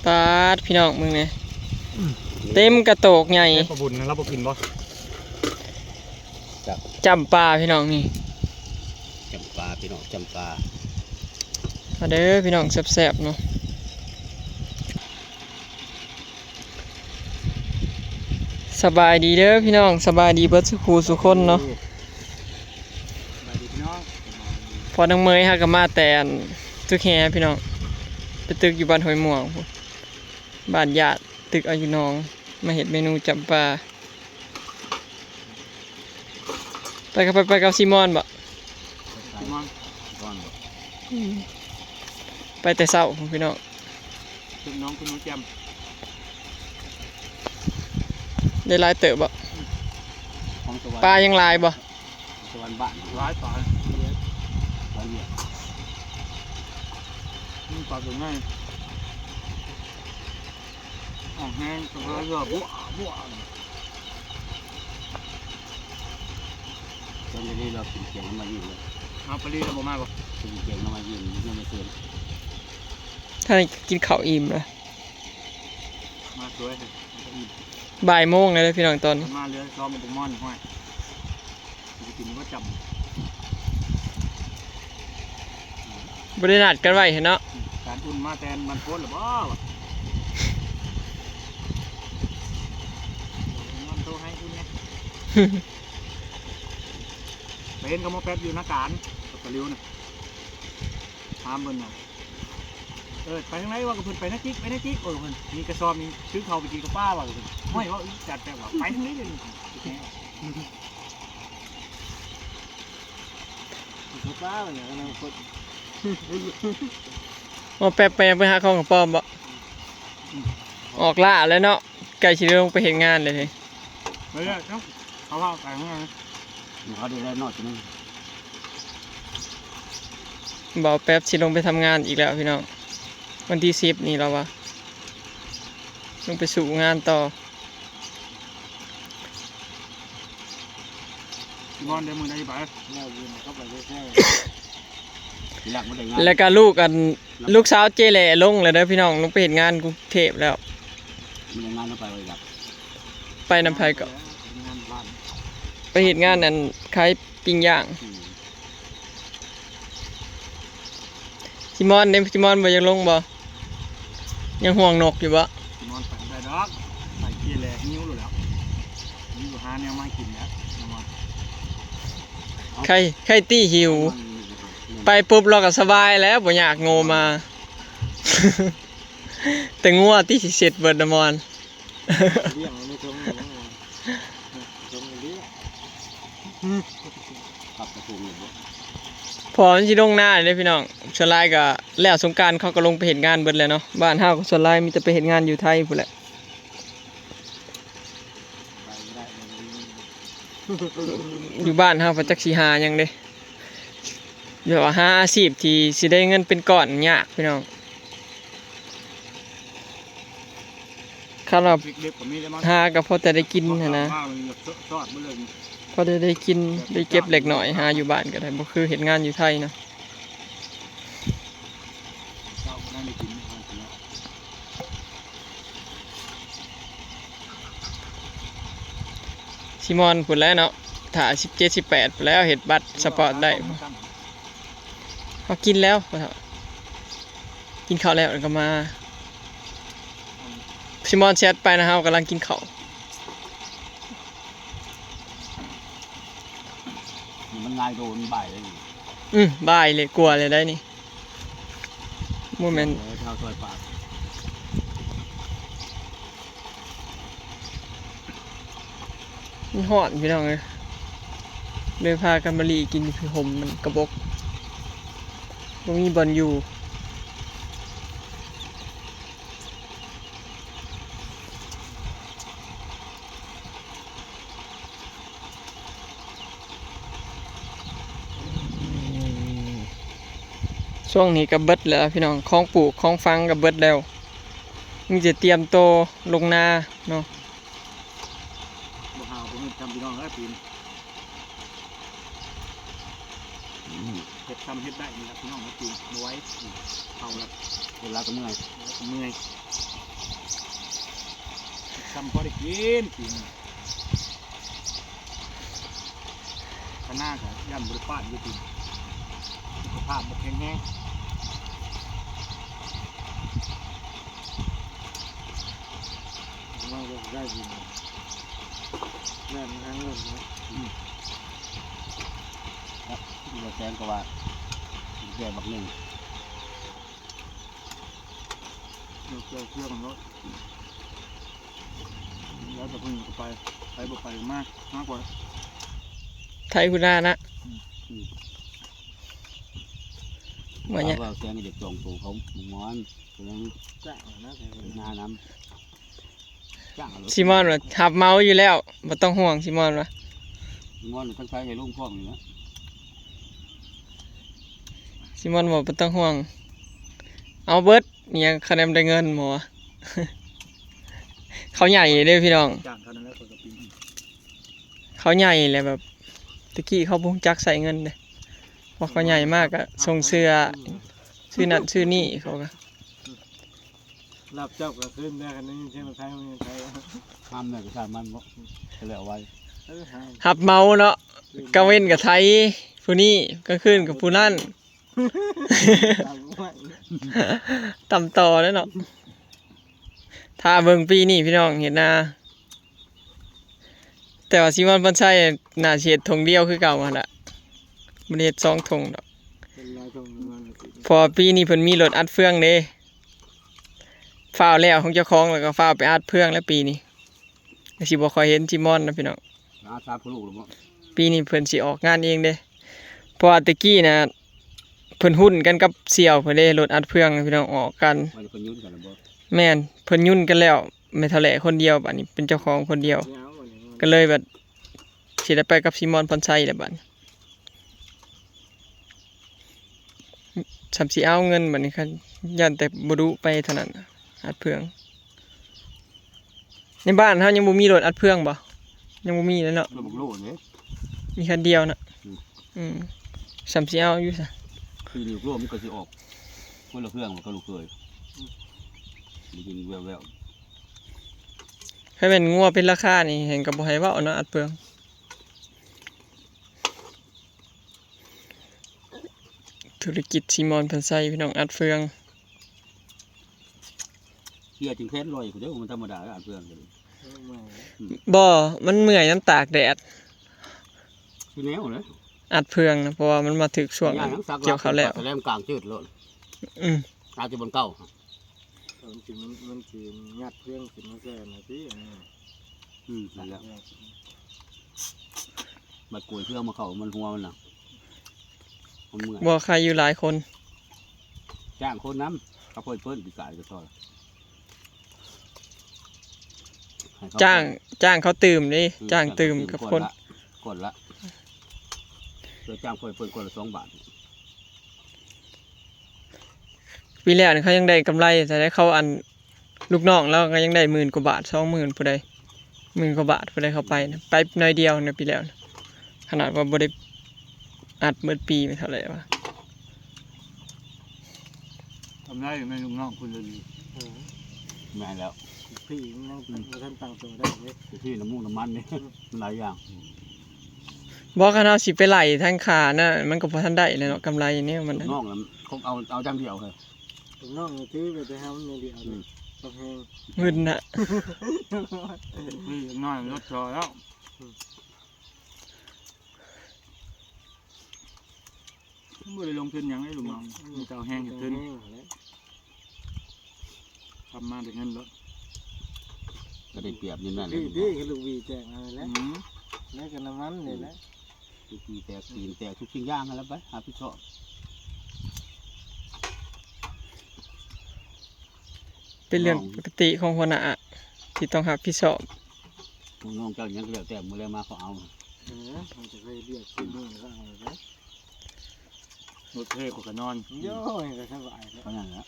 ປາດ ພີ່ນ້ອງເບິ່ງແດ່ ເຕັມກະໂຕກໃຫຍ່. ແມ່ປາບຸນນະ ລາວບໍ່ກິນບໍ່? ຈ້ຳປາພີ່ນ້ອງນີ້ ຈ້ຳປາພີ່ນ້ອງ ຈ້ຳປາ. ມາເດີພີ່ນ້ອງ ແຊບໆເນາະ. ສະບາຍດີເດີພີ່ນ້ອງ ສະບາຍດີເບິດສູ່ຄູ່ສູ່ຄົນເນາະ. ສະບາຍດີພີ່ນ້ອງ. ພໍ່ນາງເໝີຍ ເຮົາກໍມາແຕ່ອັນຕຶກແຮພີ່ນ້ອງ ໄປຕຶກຢູ່ບ້ານຫ້ວຍມ່ວງພຸ້ນ ບ້ານຍາດ ຕຶກເອົາຢູ່ໜອງ ມາເຮັດເມນູຈ້ຳປາ. ໄປກັບ ໄປ ໄປກັບຊີມອນບໍ? ຊີມອນ ຊີມອນບໍ? ອືມ ໄປແຕ່ເຊົ້າພຸ້ນພີ່ນ້ອງ ເປັນນ້ອງຄຸນໜູແຈ່ມ. ໄດ້ຫຼາຍເຕີບບໍ? ຂອງສະຫວັນ ປາຍັງຫຼາຍບໍ? ສະຫວັນບ້ານ ຫຼາຍປາ ຫຼາຍວຽກ ມັນປາຕົວໃຫຍ່ ອອກແຮງ ສະຫວັນເຫຼືອບົວ ບົວ. ຕອນນີ້ລາວກິນແກງນຳມາຢືນເລີຍ ເອົາປາລີລາວບໍ່ມາບໍ່? ກິນແກງນຳມາຢືນ ຍັງບໍ່ຕື່ນ ທ່ານກິນເຂົ້າອີ່ມລະ ມາສວຍ ອີ່ມ ບ່າຍໂມງແລ້ວເດີພີ່ນ້ອງ ຕອນນີ້ ມາເຫຼືອສອງບັກມ່ອນ ຫ້ວຍ ຊິກິນບໍ່ຈ້ຳ ບໍ່ໄດ້ນັດກັນໄວ້ຫັ້ນເນາະ. ການອຸ່ນມາແຕ່ບ້ານໂພນລະບໍ່ ມັນໂທໃຫ້ອຸ່ນແດ່ ໄປເຫັນກັບໝໍແປັບຢູ່ນາການ ກັບຕາລິວນະ ຖາມເພິ່ນວ່າ ເອີ ໄປທາງໃດວະ ກໍເພິ່ນໄປນາຈິກ ໄປນາຈິກ ເອີ ເພິ່ນມີກະສອບນີ້ ຖືເຂົ້າໄປກິນກັບປ້າວ່າ ກໍເພິ່ນ ຫ້ວຍ ເວົ້າອີກຈັດແປບວ່າ ໄປທາງໃດດຽວນີ້ ເອົາແປບໄປຫາຂອງກະປອມບໍ? ອອກລ້າແລ້ວເນາະ ໃກ້ຊິໄດ້ລົງໄປເຮັດງານແລ້ວເດ. ໄປເລີຍ ເອົາ ເອົາໄປຂ້າງໃນ ເຂົາໄດ້ໄດ້ນອດໜຶ່ງ. ບ່າວແປັບຊິລົງໄປທຳງານອີກແລ້ວພີ່ນ້ອງ ວັນທີສິບນີ້ລາວວ່າ ລົງໄປສູ້ງານຕໍ່. ຊິມອນເດີ ມື້ໃດໄປ ແລ້ວຢູ່ກັບໄປແທ້ໆ ແລ້ວກໍລູກອັນ ລູກສາວເຈແຫຼລົງແລ້ວເດີພີ່ນ້ອງ ລົງໄປເຮັດງານກຸງເທບແລ້ວ. ໄປນຳໃຜກໍ ໄປເຮັດງານອັນຂາຍປີ້ງຍ່າງ. ຊີມອນເດ້ ຊີມອນບໍ່ຢາກລົງບໍ່? ຍັງຫ່ວງນົກຢູ່ບໍ່? ຊີມອນໄປບໍ່ໄດ້ດອກ ໄປເຈແຫຼຫິວໂລດແລ້ວ ຫິວກໍຫາແນວມາກິນແລ້ວ ໄຄ ໄຄຕີຫິວ ໄປປຸບລາວກໍສະບາຍແລ້ວ ບໍ່ຍາກໂງ່ມາ. ແຕ່ງົວຕິຊິເສັດເບິດນະມອນ ລ້ຽງໃນຖົງນີ້ ຖົງນີ້ລ້ຽງ ອືມ ພັບກະທຸງນີ້ບໍ່ ເພາະມັນຊິລົງນາເດ້ພີ່ນ້ອງ. ສ່ວນຫຼາຍກໍແລ້ວສົງການເຂົາກໍລົງໄປເຮັດງານເບິດແລ້ວເນາະ ບ້ານເຮົາກໍສ່ວນຫຼາຍມີແຕ່ໄປເຮັດງານຢູ່ໄທພຸ້ນແຫຼະ. ຢູ່ບ້ານເຮົາບໍ່ຈັກຊິຫາຫຍັງເດ້ ແບບວ່າຫາອາຊີບທີ່ຊິໄດ້ເງິນເປັນກ້ອນຍາກພີ່ນ້ອງ. ຄັນວ່າຫາກໍພໍແຕ່ໄດ້ກິນຫັ້ນນະ ພໍແຕ່ໄດ້ກິນ ໄດ້ເກັບເລັກນ້ອຍ ຫາຢູ່ບ້ານກໍໄດ້ ບໍ່ຄືເຮັດງານຢູ່ໄທນະ. ຊິມອນພຸ້ນແຫຼະເນາະ ຖ້າສິບເຈັດ ສິບແປດພຸ້ນແຫຼະ ເຮັດບັດສະປອດໄດ້. ເຮົາກິນແລ້ວ ກິນເຂົ້າແລ້ວ ແລ້ວກໍມາ. ຊິມອນແຊັດໄປນະ ເຮົາກຳລັງກິນເຂົ້າ. ມັນງາຍໂດນ ມັນບ່າຍແລ້ວນີ້ ອືມ ບ່າຍເລີຍ ກວ່າເລີຍໄດ໋ນີ້ ບໍ່ແມ່ນ ເອີ ເຮົາຊອຍປາກ ມັນຮ້ອນພີ່ນ້ອງເອີຍ ເລີຍພາກັນມາຫຼີ່ກິນຢູ່ພີ້ ຮົ່ມມັນກະບົກ ບໍ່ມີບ່ອນຢູ່. ຊ່ວງນີ້ກໍເບິດແລ້ວພີ່ນ້ອງ ຂອງປູກຂອງຝັງກໍເບິດແລ້ວ ມີແຕ່ຕຽມໂຕລົງນາເນາະ. ບໍ່ຫາວບໍ່ເຮັດຈຳພີ່ນ້ອງເອີຍ ປີນີ້ ເຮັດຊຳເຮັດໄດ້ນີ້ລະພີ່ນ້ອງເອີຍ ປີນີ້ບໍ່ໄຫວ ເຖົ້າລະ ເວລາກໍເມື່ອຍ ເວລາກໍເມື່ອຍ. ຈຳພໍໄດ້ກິນປີນີ້ ຄະນ້າກໍຢ້ານບໍ່ໄດ້ປາດຢູ່ ປີນີ້ສຸຂະພາບບໍ່ແຂງແຮງ. ວ່າກໍໄດ້ຢູ່ ແມ່ນຫາເງິນເນາະ. ອືມ ແລ້ວບໍ່ແສນກໍວ່າແກ່ບັກໜຶ່ງ ແກ່ເຄື່ອງເນາະ. ແລ້ວແຕ່ເພິ່ນກໍໄປ ໃຜບໍ່ໄປກໍມາ ມາກວ່າ ໄທພຸ້ນນະ. ອືມ ອືມ ວ່າຫຍັງ ວ່າແສນກໍຢາກຈອງໂຕເຂົາໝອນ ກໍຍັງຈ້າງນະ ໄທພຸ້ນນະນຳ. ຊິມອນວ່າຮັບເໝົາຢູ່ແລ້ວ ບໍ່ຕ້ອງຫ່ວງ ຊິມອນວ່າ ຊິມອນທັງໄທໃຫ້ລຸງພ້ອມນີ້ແຫຼະ. ຊິມອນວ່າບໍ່ຕ້ອງຫ່ວງ ເອົາເບິດ ອີຫຍັງຄະແນນໄດ້ເງິນໝໍ ເຂົາໃຫຍ່ເດ້ພີ່ນ້ອງ ຈ້າງເຂົານັ້ນແຫຼະ ເຂົາກໍປີນ ເຂົາໃຫຍ່ແຫຼະ ແບບແຕ່ກີ້ເຂົາບໍ່ຮູ້ຈັກໃຊ້ເງິນເດ້ ພໍເຂົາໃຫຍ່ມາກໍສົ່ງເສື້ອ ຊື້ນັ້ນຊື້ນີ້ ເຂົາກໍ ລາບເຈົ້າກາງຄືນໄດ້ ຄັນໄດ້ຍິນສຽງລົດໄຖ ມັນຍັງໄຖ ຫ້າມແມ່ນກໍຊ່າງມັນເນາະ ກໍແລ້ວໄວ ເອີ ຮັບເໝົາເນາະ ກາງເວັນກໍໄຖຜູ້ນີ້ ກາງຄືນກໍຜູ້ນັ້ນ ຕຳຕໍ່ແລ້ວເນາະ. ຖ້າເບິ່ງປີນີ້ພີ່ນ້ອງເຮັດນາ ແຕ່ວ່າຊີມອນ ພອນໄຊ ໜ້າຊິເຮັດຖົງດຽວຄືເກົ່າຫັ້ນລະ ບໍ່ໄດ້ເຮັດສອງຖົງດອກ ເປັນຫຼາຍຖົງຢູ່ວ່າ ເພາະວ່າປີນີ້ເພິ່ນມີລົດອັດເຟືອງເດ້ ຟ້າວແລ້ວຂອງເຈົ້າຂອງ ແລ້ວກໍຟ້າວໄປອັດເຟືອງແລ້ວປີນີ້ ກໍຊິບໍ່ຄ່ອຍເຫັນຊີມອນນະພີ່ນ້ອງ. ອາສາຜູ້ລູກແລ້ວບໍ່? ປີນີ້ເພິ່ນຊິອອກງານເອງເດ້ ເພາະວ່າແຕ່ກີ້ນະ ເພິ່ນຫຸ້ນກັນກັບສ່ຽວເພິ່ນເດ້ ລົດອັດເຟືອງນະພີ່ນ້ອງ ອອກກັນ ວ່າເພິ່ນຫຍຸ້ນກັນແລ້ວບໍ່? ແມ່ນ ເພິ່ນຫຍຸ້ນກັນແລ້ວ ແມ່ເຖົ້າແຫຼຄົນດຽວ ບາດນີ້ເປັນເຈົ້າຂອງຄົນດຽວ ກໍເລີຍແບບຊິໄດ້ໄປກັບຊີມອນ ພອນໄຊແລ້ວບາດນີ້. ສ່ຳຊິເອົາເງິນບາດນີ້ ຄັນ ຢ້ານແຕ່ບໍ່ດຸໄປເທົ່ານັ້ນ ອັດເຟືອງ. ໃນບ້ານເຮົາຍັງບໍ່ມີລົດອັດເຟືອງບໍ່? ຍັງບໍ່ມີເລີຍເນາະ ລົດບັກໂລເດ້ ມີຄັນດຽວເນາະ. ອືມ ອືມ ສ່ຳຊິເອົາຢູ່ຊະ ຄືນີ້ໂລມັນກໍຊິອອກຄົນລະເຄື່ອງກັບລູກເຂີຍ ໄດ້ຍິນແວ່ວໆ. ຄັນແມ່ນງົວເປັນລາຄານີ້ ແຮ່ງກໍບໍ່ໃຫ້ເວົ້າເນາະ ອັດເຟືອງ. ທຸລະກິດຊີມອນ ພອນໄຊ ພີ່ນ້ອງ ອັດເຟືອງ ເສຍຈຶ່ງແຂນລອຍພຸ້ນເດີ ມັນທຳມະດາແລ້ວ ອັດເຟືອງກໍດີ. ບໍ່ ມັນເມື່ອຍນຳຕາກແດດ ຄືແນວເລີຍ ອັດເຟືອງນະ ເພາະວ່າມັນມາຖືກຊ່ວງກ່ຽວເຂົ້າແລ້ວ ສະແລມກາງຈືດໂລດ. ອືມ ອາດຈະບ່ອນເກົ່າ ມັນຊິ ມັນ ມັນຊິຍັດເຟືອງຂຶ້ນມາໃສ່ນະຕິ ອັນນີ້. ອືມ ນັ້ນແຫຼະ ບັດກວນເຄື່ອງມາເຂົ້າມັນຫົວມັນນະ ມັນເມື່ອຍ ບໍ່ ໃຄຢູ່ຫຼາຍຄົນ ຈ້າງຄົນນຳ ເຂົາເປີດເປີດປີກາຍກໍຊອຍ ໃຫ້ເຂົາ ຈ້າງ ຈ້າງເຂົາຕື່ມເດ້ ອືມ ຈ້າງຕື່ມກັບຄົນ ກ້ອນລະ ກ້ອນລະ ເພື່ອຈ້າງເປີດເປີດກ້ອນລະສອງບາດ. ປີແລ້ວນີ້ເຂົາຍັງໄດ້ກຳໄລ ແຕ່ເຂົາ ອັນ ລູກນ້ອງລາວກໍຍັງໄດ້ໝື່ນກວ່າບາດ ສອງໝື່ນ ຜູ້ໃດ ໝື່ນກວ່າບາດ ຜູ້ໃດເຂົ້າໄປນະ ໄປໜ້ອຍດຽວນະ ປີແລ້ວນະ ຂະໜາດວ່າບໍ່ໄດ້ອັດໝົດປີ ແມ່ນເທົ່າໃດວະ ກຳໄລແມ່ນລູກນ້ອງຄົນລະດີ. ເອີ ແມ່ນແລ້ວ ພີ່ຍັງ ອືມ ບໍ່ທັນຕັ້ງໂຕໄດ້ເດ້ ພີ່ນ້ຳມູກນ້ຳມັນນີ້ ອືມ ມັນຫຼາຍຢ່າງ. ບໍ່ ຄັນເຮົາຊິໄປໄລ່ທາງຄ່ານະ ມັນກໍບໍ່ທັນໄດ້ແຫຼະເນາະ ກຳໄລແນວມັນ ລູກນ້ອງນະ ຄົງເອົາ ເອົາຢ່າງດຽວເລີຍ ລູກນ້ອງນີ້ຖືໄປແຕ່ເຮົາແນວດຽວເລີຍ ອືມ ກໍແພງ ເງິນນະ ນີ້ນ້ອຍລົດຈອແລ້ວ ອືມ ບໍ່ໄດ້ລົງທຶນຫຍັງເດ້ລູກນ້ອງ ອືມ ມີແຕ່ເອົາແຮງເຮັດທຶນ ເອົາແຮງຫັ້ນແຫຼະ ທຳມາໄດ້ເງິນໂລດ ກໍໄດ້ປຽບຢູ່ນັ້ນແຫຼະ ດີໆ ຄືລູກຫວີແຈກເອົາແຫຼະ ອືມ ແລ້ວກໍນ້ຳມັນນີ້ແຫຼະ ອືມ ລູກຫວີແຕກ ຕີນແຕກ ທຸກສິ່ງຢ່າງຫັ້ນແຫຼະ ໄປຮັບຜິດຊອບ ເປັນເລື່ອງ ນ້ອງ ປົກກະຕິຂອງຫົວໜ້າທີ່ຕ້ອງຮັບຜິດຊອບ ນ້ອງເຈົ້າຫຍັງກໍແລ້ວແຕ່ ມື້ແລງມາເຂົາເອົາ ເອີ ມັນຈະໄປວຽກຊິມື້ກໍເອົາໄປ ລົດເພກວ່າກໍນອນ ໂອ້ຍ ກໍສະບາຍແລ້ວ ເທົ່ານັ້ນແຫຼະ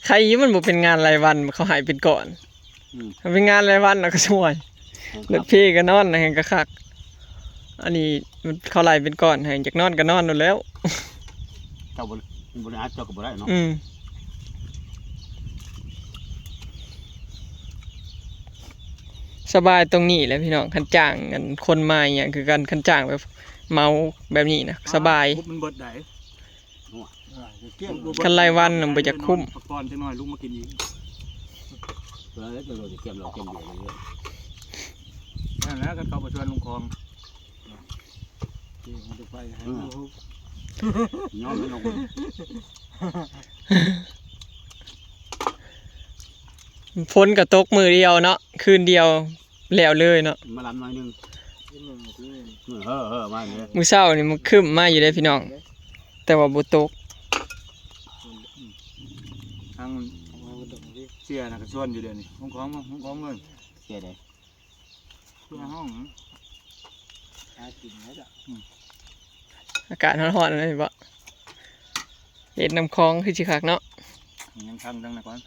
ໃຄຢູ່ມັນບໍ່ເປັນງານລາຍວັນ ເຂົາໃຫ້ເປັນກ້ອນ ອືມ ຖ້າເປັນງານລາຍວັນນະກໍຊ່ວຍ ແຮງຄັກ ລົດເພກໍນອນນະ ແຮງກະຄັກ ອັນນີ້ມັນເຂົາໄລ່ເປັນກ້ອນໃຫ້ ຢາກນອນກໍນອນໂລດແລ້ວ ເຈົ້າບໍ່ ບໍ່ໄດ້ອັດເຈົ້າກໍບໍ່ໄດ້ເນາະ ອືມ. ສະບາຍຕົງນີ້ແຫຼະພີ່ນ້ອງ ຄັນຈ້າງອັນຄົນມາອີ່ຫຍັງຄືກັນ ຄັນຈ້າງແບບເໝົາແບບນີ້ນະ ສະບາຍ ມັນເບິດໄດ໋ ຄັນລາຍວັນນະບໍ່ຢາກຄຸ້ມ ພັກຜ່ອນຈັກໜ້ອຍ ລຸກມາກິນອີກ ເອີ ຈະໂດນກຽມເຫຼົ້າກຽມເບຍເລີຍ ນັ້ນແຫຼະ ຄັນເຂົາບໍ່ຊວນລົງຄອງ ຍອມໃຫ້ລົງ ຝົນກໍຕົກມື້ດຽວເນາະ ຄືນດຽວແລ້ວເລີຍເນາະ ມາລຳໜ້ອຍໜຶ່ງ ມື້ເຮີໆ ມາເລີຍ ມື້ເຊົ້ານີ້ມັນຄຶ້ມມາຢູ່ເດ້ພີ່ນ້ອງ ແຕ່ວ່າບໍ່ຕົກ ທາງເສຍນະກໍຊວນຢູ່ດຽວນີ້ ຫ້ອງຂອງ ຫ້ອງຂອງເບິ່ງ ເສຍໃດ? ເພື່ອຫ້ອງ ຫາກິນແລ້ວຈ້ະ ອືມ ອາກາດຮ້ອນໆ ນັ້ນເຫັນບໍ່ ເຮັດນ້ຳຄອງຄືຊິຄັກເນາະ ຍັງທັງທັງນະກ່ອນ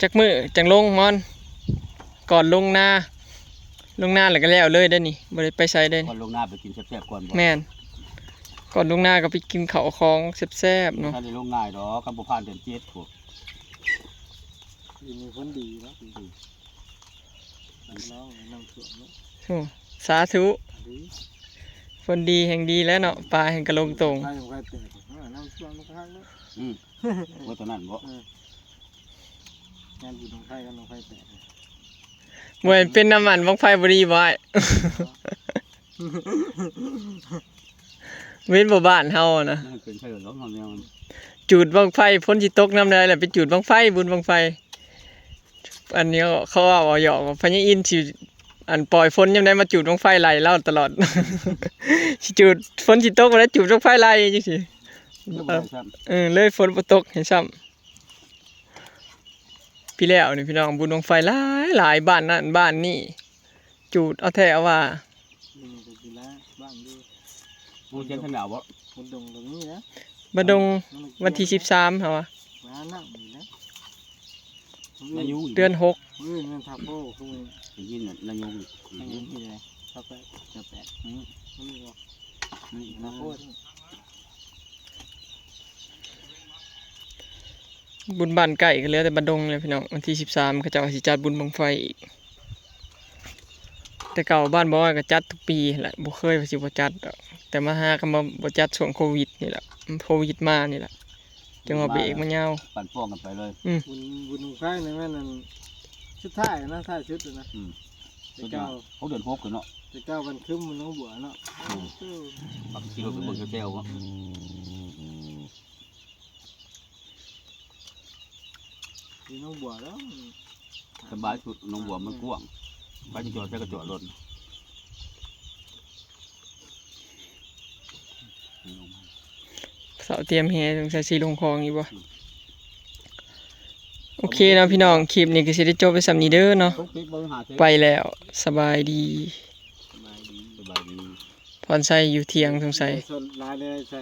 ຈັກມື້ຈັ່ງລົງມອນ ກ່ອນລົງນາ ລົງນາແລ້ວກໍແລ້ວເລີຍເດ້ນີ້ ບໍ່ໄດ້ໄປໃສເດ້ ກ່ອນລົງນາໄປກິນແຊບໆກ່ອນບໍ່? ແມ່ນ ກ່ອນລົງນາກໍໄປກິນເຂົ້າຂອງແຊບໆເນາະ ບໍ່ທັນໄດ້ລົງງ່າຍດອກ ຄັນບໍ່ຜ່ານເດືອນເຈັດພຸ້ນ ປີນີ້ຝົນດີເນາະ ປີນີ້ ນ້ຳ ນ້ຳຖ້ວມເນາະ ໂອ້ ສາທຸ ດີ ຝົນດີແຮ່ງດີແລ້ວເນາະ ປາແຮ່ງກະລົງໂຕ່ງ ໄຟ ໄຟແຕກ ນ້ຳຖ້ວມມັນກໍຮັກເນາະ ອືມ ບໍ່ເທົ່ານັ້ນບໍ່? ເອີ ງານບຸນບັ້ງໄຟກັນ ບັ້ງໄຟແຕກ ບໍ່ແມ່ນເປັນນ້ຳມັນບັ້ງໄຟບໍ່ດີບໍ່ອ້າຍ? ເຫັນບໍ່ ບ້ານເຮົານະ ມັນເປັນໄຟຫຼອກເຮົາແນວ ຈູດບັ້ງໄຟ ຝົນຊິຕົກຍາມໃດລະໄປຈູດບັ້ງໄຟ ບຸນບັ້ງໄຟ ອັນນີ້ເຂົາເວົ້າຫຍອກວ່າ ພະຍາອິນຊິ ອັນ ປ່ອຍຝົນຍາມໃດມາຈູດບັ້ງໄຟໄລ່ລາວຕະຫຼອດ ຊິຈູດ ຝົນຊິຕົກບໍ່ໄດ້ຈູດບັ້ງໄຟໄລ່ຈັ່ງຊີ້ ເອີ ເລີຍຝົນບໍ່ຕົກໃຫ້ຊ້ຳ ປີແລ້ວນີ້ພີ່ນ້ອງ ບຸນບັ້ງໄຟຫຼາຍໆ ບ້ານນັ້ນບ້ານນີ້ ຈູດເອົາແທ້ເອົາວ່າ ປີນີ້ກໍຊິຫຼາຍບ້ານຢູ່ ໂຮງຮຽນທາງດາວບໍ່? ບ້ານດົງກໍມີນະ ບ້ານດົງ ວັນທີສິບສາມເຮົາວ່າ ຫານ້ຳນີ້ນະ ນາຍູງ ເດືອນຫົກ ມື້ອື່ນແມ່ນທັບໂພ ຄືມື້ນີ້ ໄດ້ຍິນນະ ນາຍູງ ນາຍຢູງທີ່ໃດ? ຊາວແປດ ຊາວແປດ ອືມ ມັນມີບໍ່? ມີ ທັບໂພ ບຸນບ້ານໃກ້ກໍເຫຼືອແຕ່ບ້ານດົງແລ້ວພີ່ນ້ອງ ວັນທີສິບສາມເຂົາເຈົ້າຊິຈັດບຸນບັ້ງໄຟອີກ ແຕ່ເກົ່າບ້ານບໍ່ວ່າກໍຈັດທຸກປີຫັ້ນແຫຼະ ບໍ່ເຄີຍວ່າຊິບໍ່ຈັດດອກ ແຕ່ມາຫາກໍມາບໍ່ຈັດຊ່ວງໂຄວິດນີ້ແຫຼະ ໂຄວິດມານີ້ແຫຼະ ຈັ່ງວ່າເບກມາຍາວ ປັ້ນປ່ອງກັນໄປເລີຍ ອືມ ບຸນ ບຸນບັ້ງໄຟນີ້ແມ່ນອັນສຸດທ້າຍນະ ທ້າຍສຸດນະ ອືມ ແຕ່ເກົ່າ ເດືອນຫົກເນາະ ແຕ່ເກົ່າມັນຄືມັນໜອງບົວເນາະ ອືມ ເອີ ປັກຂີ່ລົດໄປເບິ່ງແຖວໆ ອືມ ຢູ່ໜອງບົວແລ້ວ ສະບາຍສຸດ ໜອງບົວມັນກວ້າງ ໃຜຈະຈອດໃສກໍຈອດໂລດ ເສົາຕຽມແຫ ສົງໄສຊິລົງຄອງຢູ່ບໍ່? ອືມ ໂອເຄເນາະພີ່ນ້ອງ ຄລິບນີ້ກໍຊິໄດ້ຈົບໄປສ່ຳນີ້ເດີເນາະ ໄປແລ້ວ ສະບາຍດີ ສະບາຍດີ ສະບາຍດີ ພອນໄຊຢູ່ທ່ຽງສົງໄສ ຫຼາຍເລີຍໃສ